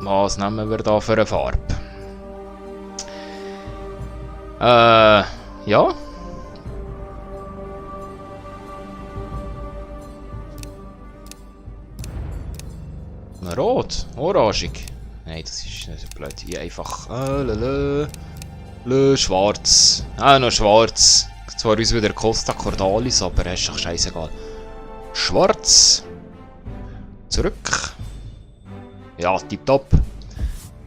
Was nehmen wir da für eine Farbe? Ja. Rot, orangig. Nein, das ist nicht so blöd. Hier einfach. Schwarz. Noch schwarz. Zwar uns wieder Costa Cordalis, aber ist doch scheißegal. Schwarz. Zurück. Ja, tipptopp.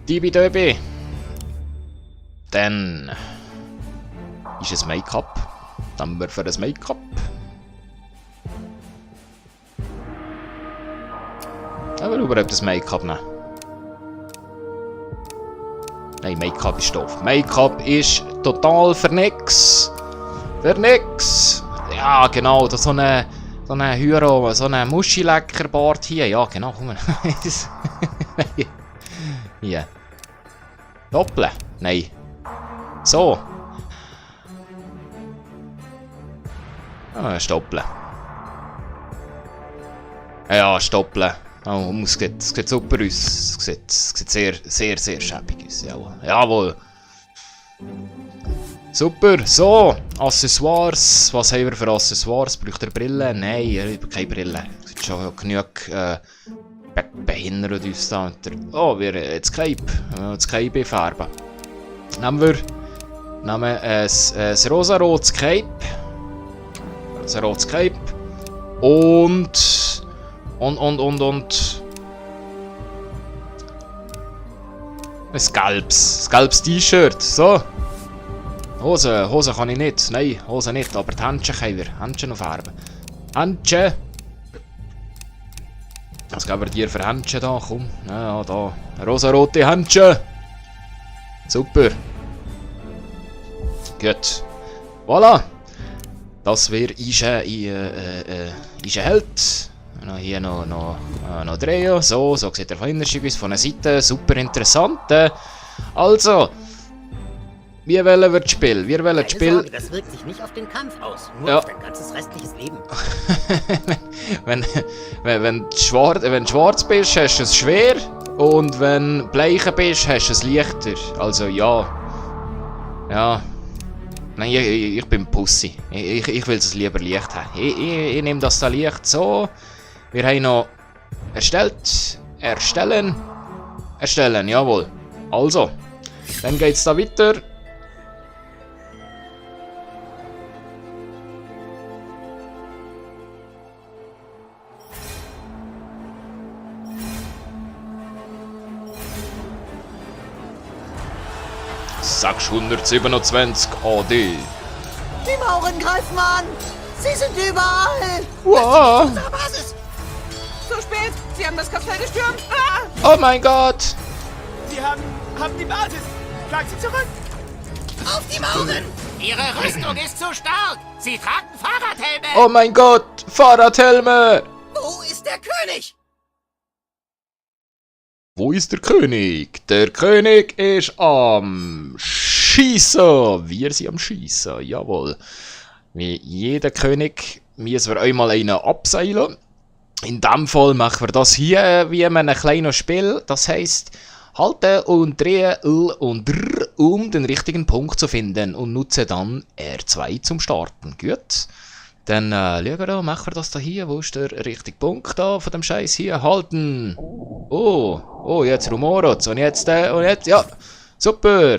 Tibi-Döbi. Dann ist es Make-up. Dann wir für das Make-up. Ja, wir schauen, ob das Make-up nehmen. Nein, Make-up ist doof. Make-up ist total für nix. Für nix. Ja, genau. Da so eine Hyro, so eine Muschileckerbart hier. Ja, genau. Komm mal. Hier. Doppeln. Nein. So. Stoppeln. Ja, stoppeln. Oh, es sieht super aus. Es sieht sehr schäbig aus. Jawohl. Jawohl. Super. So. Accessoires. Was haben wir für Accessoires? Braucht ihr Brille? Nein, ich habe keine Brille. Es gibt schon genug behindert uns da. Oh, wir jetzt Cape. Das Cape färben. Nehmen ein rosa-rotes Cape. Ein rotes Cape. Und ein gelbes T-Shirt. So. Hose kann ich nicht. Nein, Hose nicht. Aber die Händchen können wir. Händchen noch färben. Händchen. Was geben wir dir für Händchen da? Komm. Ja, da. Rosa-rote Händchen. Super. Gut. Voilà. Das wäre Held. Hier noch drehen. So sieht er von innerlich aus, von der Seite. Super interessant. Also, wir wollen das Spiel. Wir wollen das Spiel. Sorge, das wirkt sich nicht auf den Kampf aus, nur auf dein ganzes restliches Leben. wenn du schwarz bist, hast du es schwer. Und wenn du bleich bist, hast du es leichter. Also ja. Ja. Nein, ich bin Pussy. Ich will es lieber leicht haben. Ich nehme das da leicht so. Wir haben noch erstellen, jawohl. Also, dann geht's da weiter. Sagst 127 AD. Die Mauren greifen an! Sie sind überall! Wow. Unsere Basis! Zu spät! Sie haben das Kastell gestürmt! Ah! Oh mein Gott! Sie haben die Basis! Schlag sie zurück! Auf die Mauren! Ihre Rüstung ist zu stark! Sie tragen Fahrradhelme! Oh mein Gott! Fahrradhelme! Wo ist der König? Wo ist der König? Der König ist am Schießen! Wir sind am Schießen, jawohl. Wie jeder König müssen wir einmal einen abseilen. In dem Fall machen wir das hier wie in einem kleinen Spiel. Das heisst, halten und drehen L und R, um den richtigen Punkt zu finden. Und nutze dann R2 zum Starten. Gut. Dann schauen wir da, machen wir das da hier. Wo ist der richtige Punkt da von dem Scheiß hier? Halten. Oh, jetzt Rumorot. Und jetzt, ja. Super.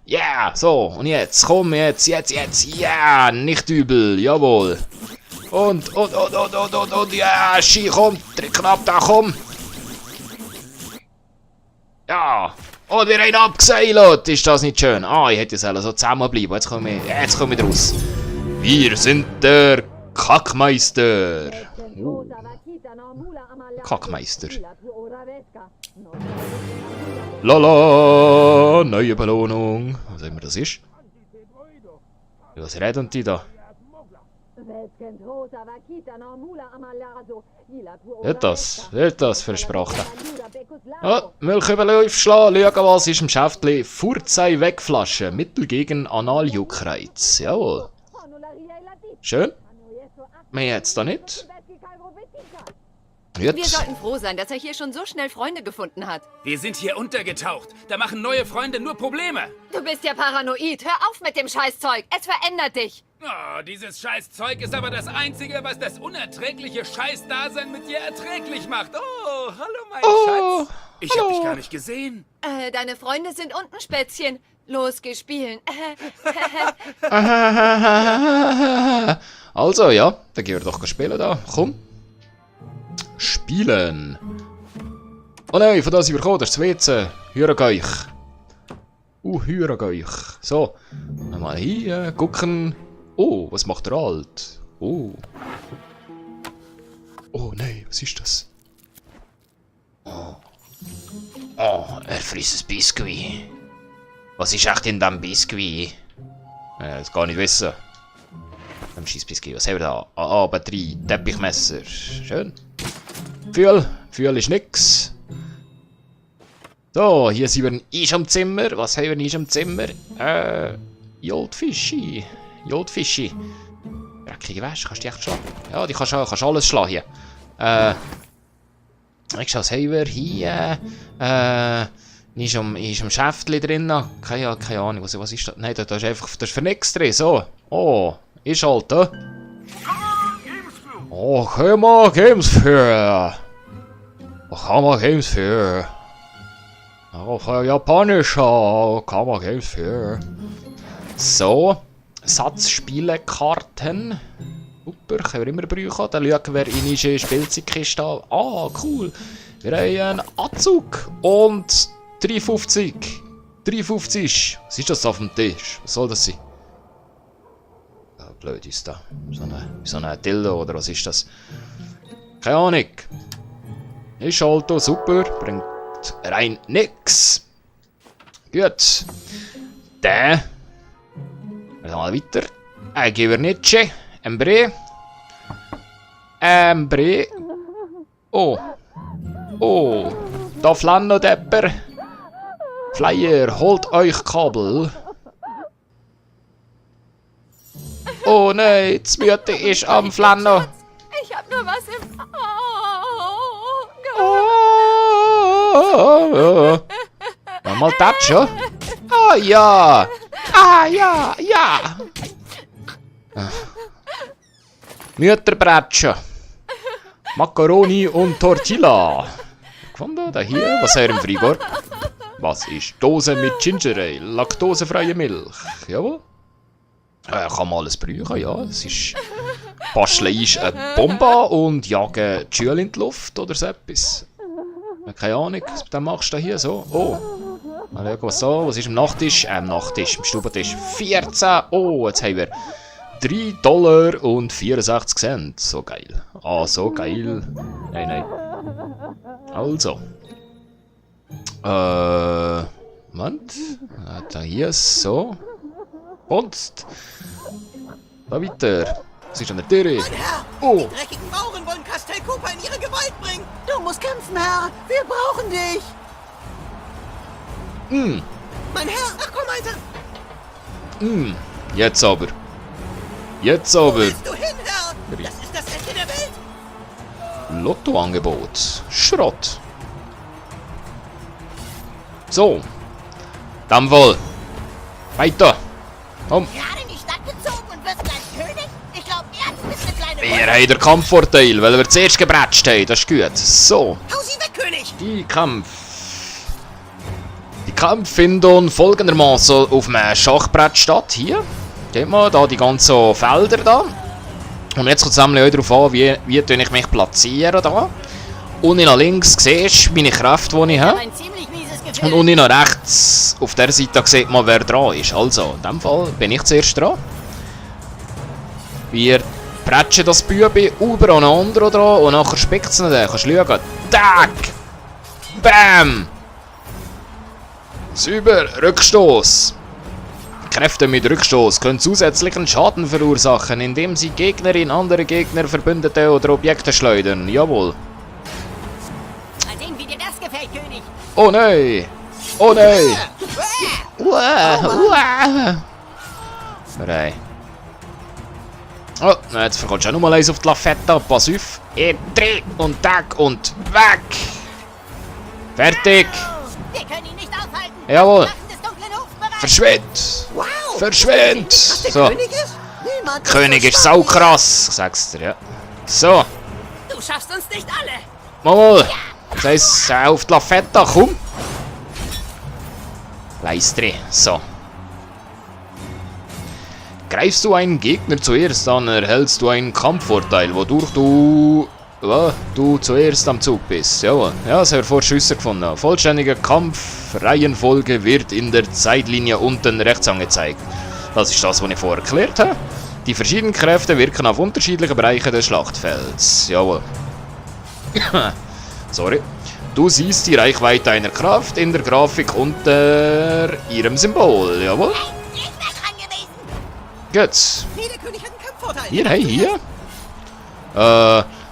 Ja, yeah, so. Und jetzt, komm, jetzt. Ja, nicht übel. Jawohl. Und, ja, Ski, komm. Drück knapp da, komm. Ja. Und wir haben abgeseilt. Ist das nicht schön? Ah, ich hätte ja so zusammenbleiben. Jetzt komme ich raus. Wir sind der Kackmeister. Kackmeister. Lala, neue Belohnung. Was auch immer das ist. Was reden die da? Wird das für eine Sprache? Oh, Milchüberlauf schlagen, schauen, was ist im Schäftli. Furzei Wegflasche, Mittel gegen Analjuckreiz. Jawohl. Schön. Mehr jetzt da nicht. Gut. Wir sollten froh sein, dass er hier schon so schnell Freunde gefunden hat. Wir sind hier untergetaucht. Da machen neue Freunde nur Probleme. Du bist ja paranoid. Hör auf mit dem Scheißzeug. Es verändert dich. Oh, dieses Scheißzeug ist aber das Einzige, was das unerträgliche Scheißdasein mit dir erträglich macht. Oh, hallo mein Schatz. Ich hab dich gar nicht gesehen. Deine Freunde sind unten, Spätzchen. Los, geh spielen. Also, ja, dann gehen wir doch spielen da. Komm. Spielen. Oh nein, von da sind wir gekommen, das ist das WC. Hört euch. Hört euch. So, mal hier gucken. Oh, was macht der Alt? Oh. Oh nein, was ist das? Oh, er frisst ein Biskuit. Was ist echt in diesem Biskuit? Das kann ich nicht wissen. Ein scheiß Biskuit. Was haben wir da? Batterie, Teppichmesser. Schön. Fühl ist nix. So, hier sind wir in unserem Zimmer. Was haben wir in unserem Zimmer? Jodfischi. Dreckige Wäsche, kannst du die echt schlagen? Ja, die kannst alles schlagen hier. Was haben wir hier? Ist am Schäftchen drin. Keine Ahnung, was ist das? Nein, da ist einfach, das ist für nichts drin. So. Oh, ist halt, Oh, Hammer Games für. Hammer Games für. Auf Japanisch, Hammer Games für. So. Satzspielekarten. Super, können wir immer brauchen. Dann schauen wir in unsere Spielzeugkiste an. Ah, cool. Wir haben einen Anzug und 3,50. 3,50. Was ist das auf dem Tisch? Was soll das sein? Ja, blöd ist da. So eine Dildo oder was ist das? Keine Ahnung. Ist halt super. Bringt rein nix. Gut. Der. Wir gehen mal weiter. Gehen wir nicht. Embre. Oh. Oh. Da Flanno-Depper. Flyer, holt euch Kabel. Oh nein, das Mütte ist am Flanno. Ich hab nur was im Auge. Mal tatschen. Ah ja. Mütterbrätsche. Macaroni und Tortilla. Gefunden, da hier, was haben wir im Frigor? Was ist Dose mit Ginger Ale? Laktosefreie Milch. Jawohl. Kann man alles brauchen, ja. Es ist... Basteln ist eine Bombe und jagen die Schüler in die Luft oder so etwas. Keine Ahnung, was du machst du hier so. Oh. Mal schauen, was so. Was ist am Nachttisch? Am Nachttisch, am Stubentisch. 14. Oh, jetzt haben wir $3,64. So geil. Ah, so geil. Nein. Also. Moment. Da hier so. Kunst. Da weiter. Was ist an der Tür? Mein Herr, Oh. die dreckigen Mauren wollen Castel Cooper in ihre Gewalt bringen. Du musst kämpfen, Herr. Wir brauchen dich. Mein Herr, ach komm, Alter. Jetzt aber. Wo willst du hin, Herr? Das ist das Ende der Welt. Lottoangebot. Schrott. So. Dann wohl. Weiter. Komm. Gerade in die Stadt gezogen und wirst gleich König? Ich glaube, jetzt bist du kleine... Wir haben den Kampfvorteil, weil wir zuerst gebratscht haben. Das ist gut. So. Hau sie weg, König. Die Kämpfe finden folgendermaßen auf einem Schachbrett statt. Hier. Seht mal, da die ganzen Felder da. Und jetzt kommt es nämlich auch darauf an, wie ich mich platziere da. Unten nach links siehst du meine Kräfte, die ich habe. Ein ziemlich mieses Gefühl. Und unten nach rechts, auf der Seite sieht man, wer dran ist. Also, in dem Fall bin ich zuerst dran. Wir prätschen das Bübi über aneinander dran und nachher spickt es nicht. Kannst du schauen. Tack! Bam! Super, Rückstoß. Kräfte mit Rückstoß können zusätzlichen Schaden verursachen, indem sie Gegner in andere Gegner, Verbündete oder Objekte schleudern. Jawohl. Mal sehen, wie dir das gefällt, König. Oh nein! Oh nein! Nein. Oh, jetzt verkommst du auch nochmal eins auf die Lafetta. Pass auf. Dreh und tack und weg. Fertig. Wir können ihn nicht aufhalten. Jawohl. Waffen des dunklen Hofs bereit. Verschwind. Wow. Verschwind. Was der So. König ist? Niemand König ist so stark wie saukrass. Sag's dir, ja. So. Du schaffst uns nicht alle. Mal. Das heisst, auf die Lafetta, komm. Leistre. So. Greifst du einen Gegner zuerst an, erhältst du einen Kampfvorteil, wodurch du zuerst am Zug bist. Jawohl. Ja, das haben wir vorher Schüsse gefunden. Vollständige Kampfreihenfolge wird in der Zeitlinie unten rechts angezeigt. Das ist das, was ich vorher erklärt habe. Die verschiedenen Kräfte wirken auf unterschiedliche Bereiche des Schlachtfelds. Jawohl. Sorry. Du siehst die Reichweite einer Kraft in der Grafik unter ihrem Symbol. Jawohl. Ich bin dran gewesen. Gut. Nee, der König hat einen Kampfvorteil. Hier, hey, hier.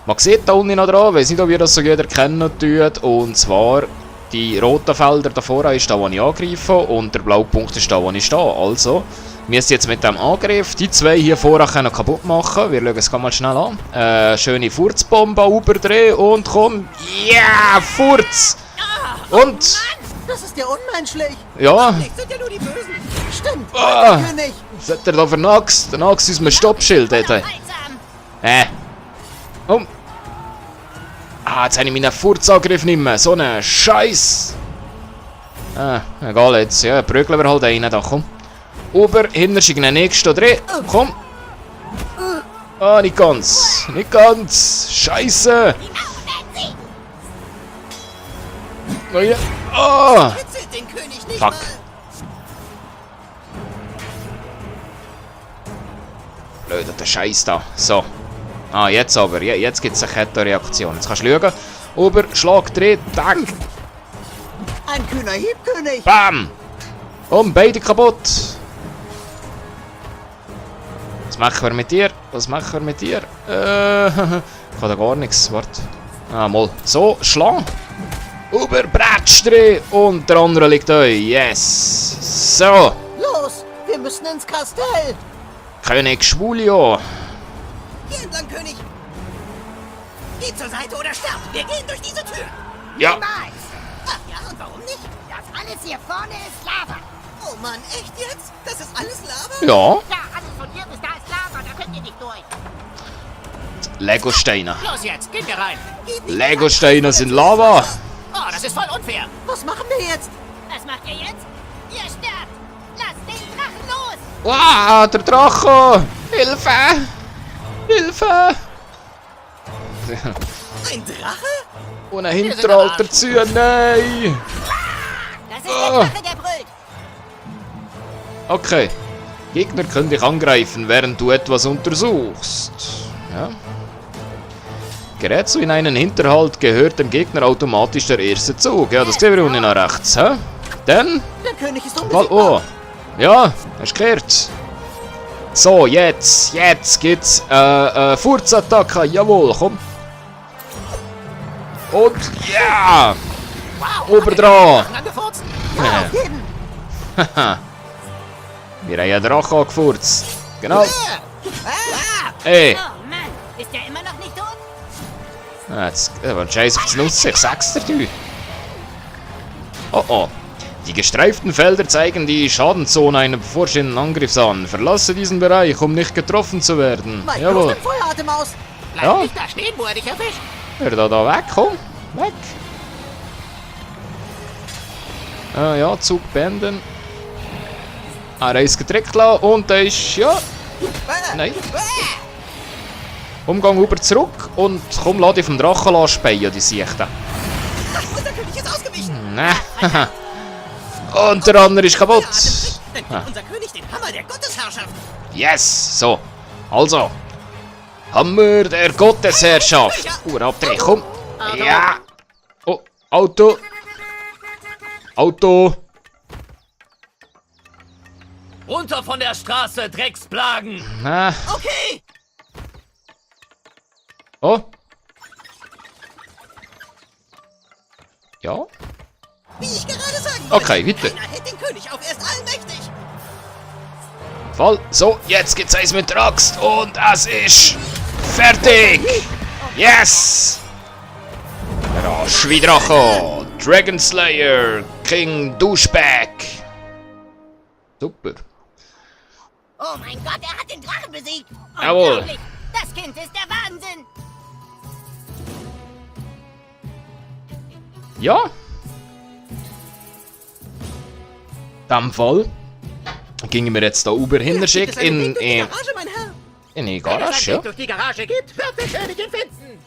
Man sieht da unten noch dran, weiß nicht, ob ihr das so jeder kennen tut. Und zwar, die roten Felder da vorne ist da, wo ich angreife. Und der blaue Punkt ist da, wo ich stehe. Also, wir müssen jetzt mit dem Angriff die zwei hier vorne können kaputt machen. Wir schauen es mal schnell an. Schöne Furzbombe überdrehen und komm. Ja, yeah, Furz! Und, Das ist ja unmenschlich. ja, Nicht sind ja nur die Bösen. Stimmt. Ah. Der König. was hat er da für eine Axt? Eine Axt aus einem Stoppschild, hat er. Oh. Ah, jetzt habe ich meinen Furzangriff nicht mehr. So einen Scheiß. Egal jetzt. Ja, prügeln wir halt einen da, komm. Ober, hinter sich den nächsten drin. Komm. Ah, nicht ganz. Nicht ganz. Scheiße. Oh ja. Ah. Kitzelt den König nicht Fuck. mal. Blöder, der Scheiß da. So. Ah, jetzt aber. Ja, jetzt gibt es eine Kettenreaktion. Jetzt kannst du schauen. Ober, Schlag, Dreh, Tag. Ein kühner Hieb, König. Bam! Und beide kaputt. Was machen wir mit dir? Was machen wir mit dir? Ich kann da gar nichts. Warte. Ah, mal. So, Schlag. Über Brettstreh. Und der andere liegt euch. Yes. So. Los, wir müssen ins Kastell. König Schwulio. Hier entlang, König. Geh zur Seite oder sterb. Wir gehen durch diese Tür. Ja. Nice. Ach ja, und warum nicht? Das alles hier vorne ist Lava. Oh Mann, echt jetzt? Das ist alles Lava? Ja. Ja, alles von hier bis da ist Lava, da könnt ihr nicht durch. Lego-Steine. Los jetzt, geht wir rein. Geht nicht Lego-Steine sind Lava. Oh, das ist voll unfair. Was machen wir jetzt? Was macht ihr jetzt? Ihr sterbt! Lasst den Drachen los! Wow, der Drache. Hilfe. Hilfe. Ein Drache? Und ein Hinterhalt dazu. Nein. Das ist der Drache, der brüllt! Okay. Gegner können dich angreifen, während du etwas untersuchst. Ja. Gerätst du in einen Hinterhalt, gehört dem Gegner automatisch der erste Zug. Ja, das sehen wir unten nach rechts. Hä? Dann... Der König ist Mal, unbesiegbar. oh. Ja, hast du gehört. So, jetzt gibt's Furzattacke. Jawohl, komm. Und ja! Wow. Ober dran. Angefurzt. Ja, auf jeden. Haha. Wir haben ja Drache angefurzt. Genau. Ah, Ey. Oh Mann, ist er immer noch nicht tot? Ah, jetzt war ein Scheiß auf das Nutzen. Ich sag's dir, du. Oh oh. Die gestreiften Felder zeigen die Schadenzone einer bevorstehenden Angriffs an. Verlasse diesen Bereich, um nicht getroffen zu werden. mein Jawohl. Gott, Feueratem aus. Bleib Ja. nicht da stehen, wo er dich erwischt. Hör da weg, komm. Weg. Ja, Zug beenden. Er ist gedreckt lassen und er ist, ja, nein. Umgang über zurück und komm, lass dich vom Drachen speien, die Sichte. Unser König ist ausgewichen. Nein. Und der andere ist kaputt. Dann gibt unser König den Hammer der Gottesherrschaft. Yes, so. Also. Hammer der Gottesherrschaft. Abdreh, komm. Ja. Oh, Auto. Auto. Runter von der Straße, Drecksplagen! Ah. Okay. Oh. Ja. Wie ich gerade sagen wollte. Okay, bitte. Keiner hält den König auf, er ist allmächtig. Voll. So, jetzt gibt's eins mit der Axt und es ist fertig. Yes! Ja, Schwiedrache, Dragon Slayer, King Douchebag. Super. Oh mein Gott, er hat den Drachen besiegt. Jawohl. Unglaublich. Das Kind ist der Wahnsinn. Ja. Dem Fall gingen wir jetzt da über Hinterschick in Garage, mein Herr. die Garage, ja. durch die Garage geht, wird der Königin finden.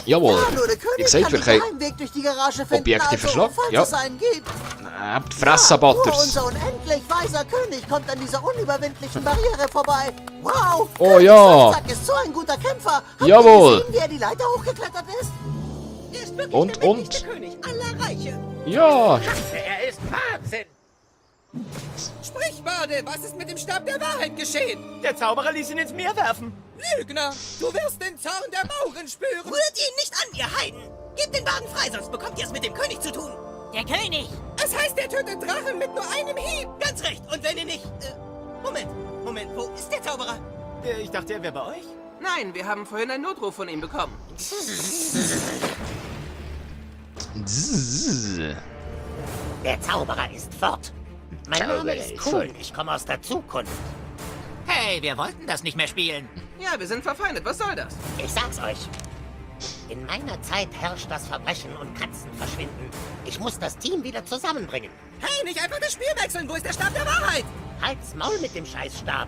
Jawohl. Ja, nur der König Wie gesagt, kann wir den können Geheimweg durch die Garage finden, Objekte verschlagen, falls ja. es einen gibt. Habt Fresse, Nur Butters. unser unendlich weiser König kommt an dieser unüberwindlichen Barriere vorbei. Wow! Oh König ja. Zack ist so ein guter Kämpfer. Habt Jawohl. ihr gesehen, wie er die Leiter hochgeklettert ist? Er ist wirklich Und, der mächtigste König aller Reiche. Ja. Er ist Wahnsinn. Sprich, Bade, was ist mit dem Stab der Wahrheit geschehen? Der Zauberer ließ ihn ins Meer werfen. Lügner, du wirst den Zorn der Mauren spüren. Rührt ihn nicht an, ihr Heiden! Gebt den Baden frei, sonst bekommt ihr es mit dem König zu tun. Der König! Es heißt, er tötet Drachen mit nur einem Hieb. Ganz recht. Und wenn ihr nicht... Moment, wo ist der Zauberer? Ich dachte, er wäre bei euch. Nein, wir haben vorhin einen Notruf von ihm bekommen. Zzz. Der Zauberer ist fort. Mein Name ist Kuhn, ich komme aus der Zukunft. Hey, wir wollten das nicht mehr spielen. Ja, wir sind verfeindet. Was soll das? Ich sag's euch. In meiner Zeit herrscht das Verbrechen und Katzen verschwinden. Ich muss das Team wieder zusammenbringen. Hey, nicht einfach das Spiel wechseln. Wo ist der Stab der Wahrheit? Halt's Maul mit dem Scheißstab.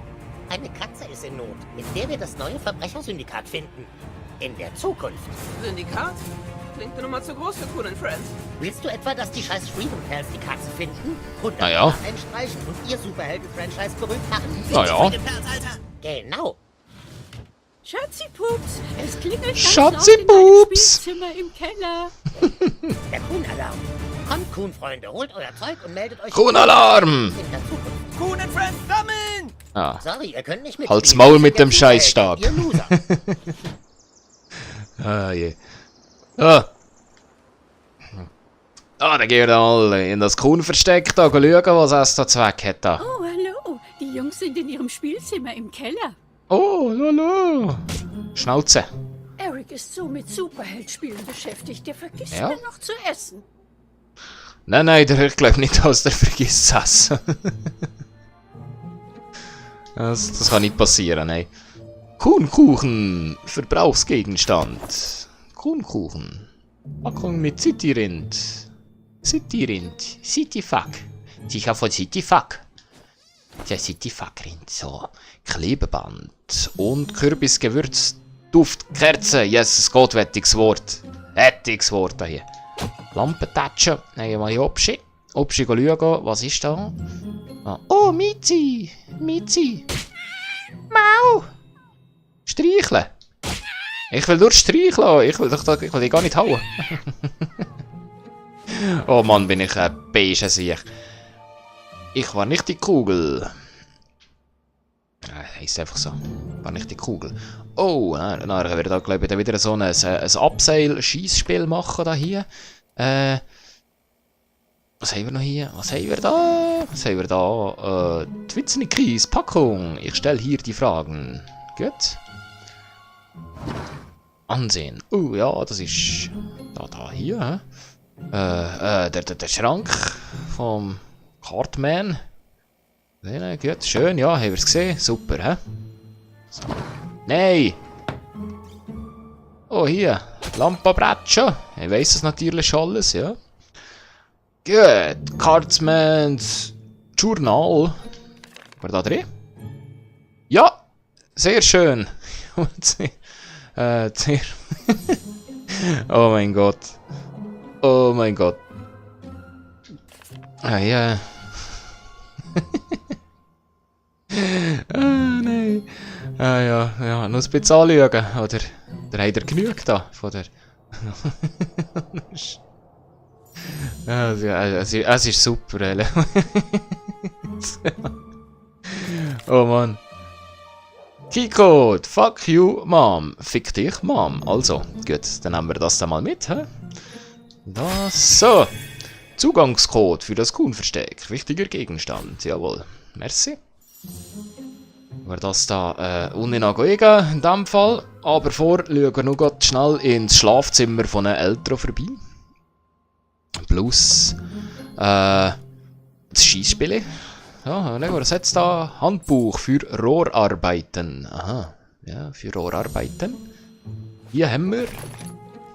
Eine Katze ist in Not, mit der wir das neue Verbrechersyndikat finden. In der Zukunft. Syndikat? Klingt eine Nummer zu groß für Cool and Friends. Willst du etwa, dass die scheiß Freedom Pals die Katze finden? 100 Na ja. einstreichen und ihr Superhelden-Franchise berühmt machen? Na ja. Genau. Schatzi-Pups, es klingelt ganz Schatzi-Pups. laut in meinem Spielzimmer im Keller. Der Kuhn-Alarm. Kommt, Kuhn-Freunde, holt euer Zeug und meldet euch Kuhn-Alarm. in der Zukunft. Cool and Friends sammeln! Ah. Sorry, ihr könnt nicht mit. Halt's Maul mit dem Scheißstab. Ihr Loser. Ah, je. Ah. Ah, dann gehen wir mal in das Kuhn-Versteck da schauen, was es da Zweck hat. Da. Oh, hallo. Die Jungs sind in ihrem Spielzimmer im Keller. Oh, lala. Schnauze. Eric ist so mit Superheldspielen beschäftigt, der vergisst Ja? mir noch zu essen. Nein, ich glaube nicht, dass der vergisst zu essen. Das kann nicht passieren, nein. Kuhnkuchen, Verbrauchsgegenstand. Kuhnkuchen. Packung mit Cityrind. Cityfuck. Sicher von Cityfuck. Der Cityfuck-Rind, so. Klebeband. Und Kürbisgewürz. Duftkerze. Yes, es geht, wettiges Wort. Wettiges Wort da hier. Lampentatschen. Nehmen wir hier Obschi. Obschi schauen, was ist da? Ah. Oh, Mizi. Mau. Streicheln. Ich will nur streicheln. Ich will die gar nicht hauen. Oh Mann, bin ich ein beige Sieg. Ich war nicht die Kugel. Heisst einfach so. War nicht die Kugel. Oh, dann werden wir da, glaube ich, wieder so ein Abseil-Scheissspiel machen da hier. Was haben wir noch hier? Was haben wir da? Die Witzenikris, Packung. Ich stelle hier die Fragen. Gut. Ansehen. Oh ja, das ist da hier. Der Schrank vom Cartman. Gut, schön, ja, haben wir es gesehen. Super, hä? So. Nein! Oh, hier. Lampenbrettsche. Ich weiss es natürlich alles, ja. Gut. Cartmans Journal. War da drin? Ja! Sehr schön. Sehr. Oh mein Gott. Oh mein Gott. Ah ja. Ah nein. Ah ja, noch ein bisschen anschauen. Oder habt ihr genug da von der... Es ist super, ehrlich. Oh Mann. Keycode, fuck you, Mom. Fick dich, Mom. Also, gut, dann haben wir das da mal mit, hä? Das, so. Zugangscode für das Kuhnversteck. Wichtiger Gegenstand, jawohl. Merci. wir das da unten angehen, in dem Fall. Aber schauen wir noch grad schnell ins Schlafzimmer von einem Eltern vorbei. Plus das Schießspiel. Ja, was hat es da? Handbuch für Rohrarbeiten. Aha, ja, für Rohrarbeiten. Hier haben wir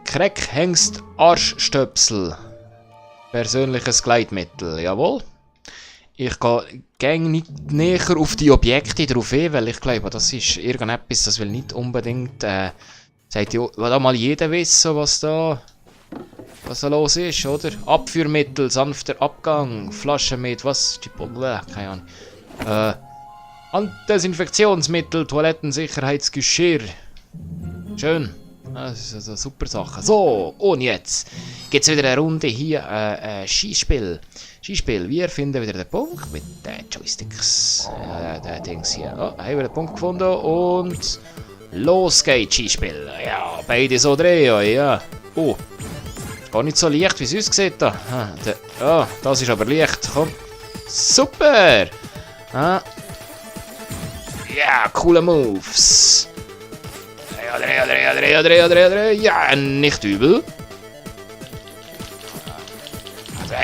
Kreck, Hengst, Arschstöpsel. Persönliches Gleitmittel, jawohl. Ich gehe nicht näher auf die Objekte drauf ein, weil ich glaube, das ist irgendetwas, das will nicht unbedingt, sagt ja, will mal jeder wissen, was da los ist, oder? Abführmittel, sanfter Abgang, Flaschen mit, was? Keine Ahnung. Desinfektionsmittel, Toilettensicherheitsgeschirr. Schön. Das ist also eine super Sache. So, und jetzt gibt es wieder eine Runde hier, Skispiel. Skispiel, wir finden wieder den Punkt mit den Joysticks. Der Dings hier. Oh, haben wir den Punkt gefunden und los geht's, Skispiel. Ja, beide so drehen, ja. Oh, gar nicht so leicht, wie es aussieht da. Ah, das ist aber leicht, komm. Super! Ah. Ja, coole Moves. Dreh. Ja, nicht übel.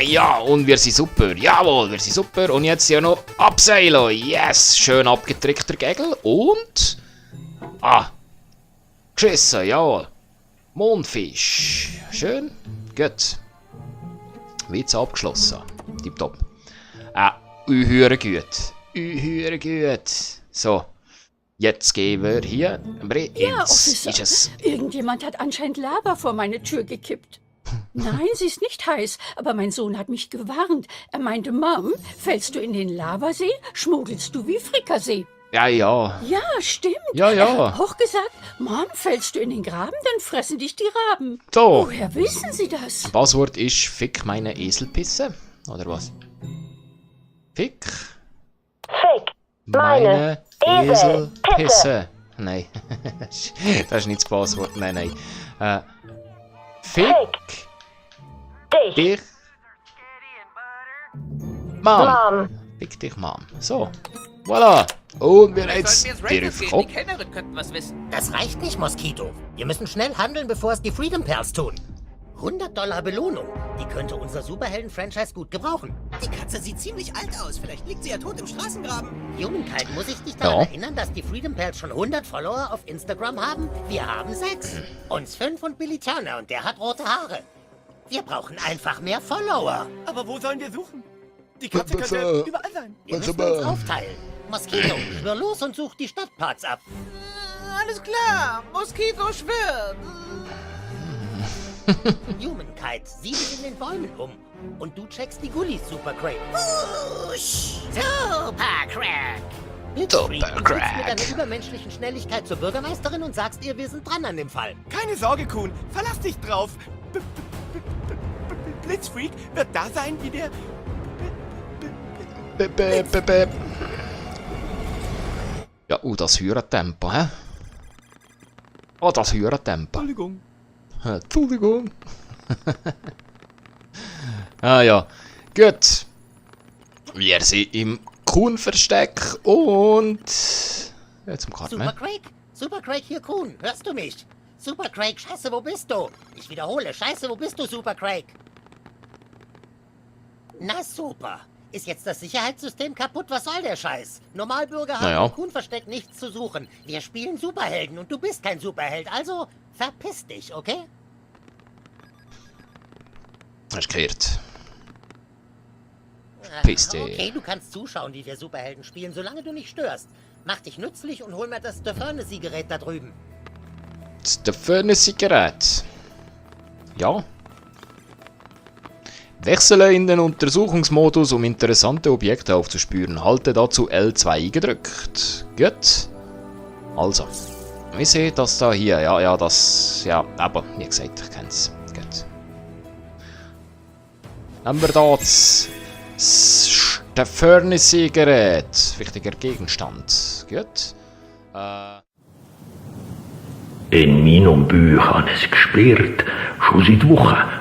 Ja, und wir sind super. Jawohl, wir sind super. Und jetzt ja noch abseilen. Yes, schön abgetrickter Gegel. Und... Ah, geschissen, jawohl. Mondfisch. Schön. Gut. Witz abgeschlossen. Tipptopp. Uhyre gut. So. Jetzt gehen wir hier Ja, Officer. Irgendjemand hat anscheinend Lava vor meine Tür gekippt. Nein, sie ist nicht heiß, aber mein Sohn hat mich gewarnt. Er meinte, Mom, fällst du in den Lavasee, schmuggelst du wie Frikassee. Ja. Ja, stimmt. Ja. Er hat auch gesagt, Mom, fällst du in den Graben, dann fressen dich die Raben. So. Woher wissen Sie das? Passwort ist Fick meine Eselpisse. Oder was? Fick meine Eselpisse. Nein. Das ist nicht das Passwort. Nein. Fick dich Mom. Fick dich Mom. So. Voilà. Und wir jetzt die Kopf. Kellnerin könnten was wissen. Das reicht nicht, Moskito. Wir müssen schnell handeln, bevor es die Freedom Pals tun. $100 Belohnung. Die könnte unser Superhelden-Franchise gut gebrauchen. Die Katze sieht ziemlich alt aus. Vielleicht liegt sie ja tot im Straßengraben. Humankind, muss ich dich daran erinnern, dass die Freedom Pals schon 100 Follower auf Instagram haben? Wir haben 6. Uns 5 und Billy Turner und der hat rote Haare. Wir brauchen einfach mehr Follower. Aber wo sollen wir suchen? Die Katze könnte überall sein. Wir müssen uns aufteilen. Moskito, schwör los und such die Stadtparts ab. Alles klar. Moskito schwirrt. Humankind, sieh dich in den Bäumen um. Und du checkst die Gullis, Supercrack. Supercrack. Blitzkrieg, du fliegst mit deiner übermenschlichen Schnelligkeit zur Bürgermeisterin und sagst ihr, wir sind dran an dem Fall. Keine Sorge, Kuhn. Verlass dich drauf. Blitzfreak wird da sein wie der... Ja, das höhere Tempo, hä? Oh, das höhere Tempo. Entschuldigung. Ja. Gut. Wir sind im Kuhn-Versteck und... Jetzt zum Karten, ne? Supercrack, hier Kuhn. Hörst du mich? Supercrack, scheiße, wo bist du? Ich wiederhole, scheiße, wo bist du, Supercrack? Na super. Ist jetzt das Sicherheitssystem kaputt? Was soll der Scheiß? Normalbürger haben im Kuhn-Versteck nichts zu suchen. Wir spielen Superhelden und du bist kein Superheld, also verpiss dich, okay? Hast gehört. Piss dich. Okay, du kannst zuschauen, wie wir Superhelden spielen, solange du nicht störst. Mach dich nützlich und hol mir das Furnace-Gerät da drüben. Das Furnace-Gerät? Ja. Wechsle in den Untersuchungsmodus, um interessante Objekte aufzuspüren. Halte dazu L2 gedrückt. Gut. Also. Wir sehen das da hier. Ja, aber wie gesagt, ich kenn's. Gut. Haben wir da das Furnace-Gerät. Wichtiger Gegenstand. Gut. In meinem Buch habe ich es gesperrt, schon seit Wochen.